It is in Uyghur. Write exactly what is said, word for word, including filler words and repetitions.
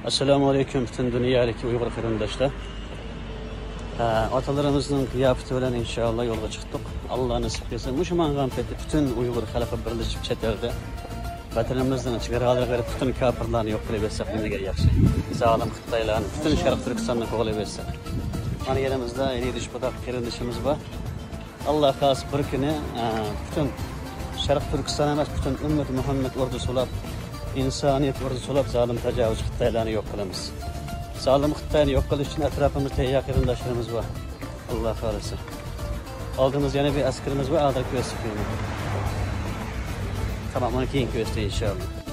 ئەسسالامۇ ئەلەيكۇم، پۈتۈن دۇنيادىكى ئۇيغۇر قېرىنداشلار. ھە، ئاتىلىرىمىزنىڭ قىياپىتى بىلەن ئىنشائاللا يولغا چىقتۇق. ئاللا نېسىپ قىلسا، مۇشۇ ماڭغان پېتى پۈتۈن ئۇيغۇر خەلقى بىرلىشىپ چەت ئەلدە ۋەتىنىمىزنىڭ چېگرالىرىغا كىرىپ پۈتۈن كاپىرلارنى يوق قىلىۋەتسەك نېمىگە ياخشى. زالىم خىتايلارنى، پۈتۈن شەرقىي تۈركىستاننى قوغلىۋەتسەك. مانا يېنىمىزدا ھېلى پۇداق قېرىندىشىمىز بار. ئاللا خالىسا بىر كۈنى، ئە، پۈتۈن شەرقىي تۈركىستان ئەمەس، پۈتۈن ئۈممىتى مۇھەممەد ئوردىسى بولاپ، ئىنسانىيەت ئوردىسى بولاپ زالىم تاجاۋۇزچى خىتايلارنى يوق قىلىمىز. زالىم خىتاينى يوق قىلىش ئۈچۈن ئەتراپىمىزدا تەييار قېرىنداشلىرىمىز بار. ئاللا خالىسا. ئالدىمىزدا يەنە بىر ئەسكىرىمىز بار، ھازىر كۆرسىتىمەن. تامام، ئۇنى كېيىن كۆرسىتەي ئىنشائاللا.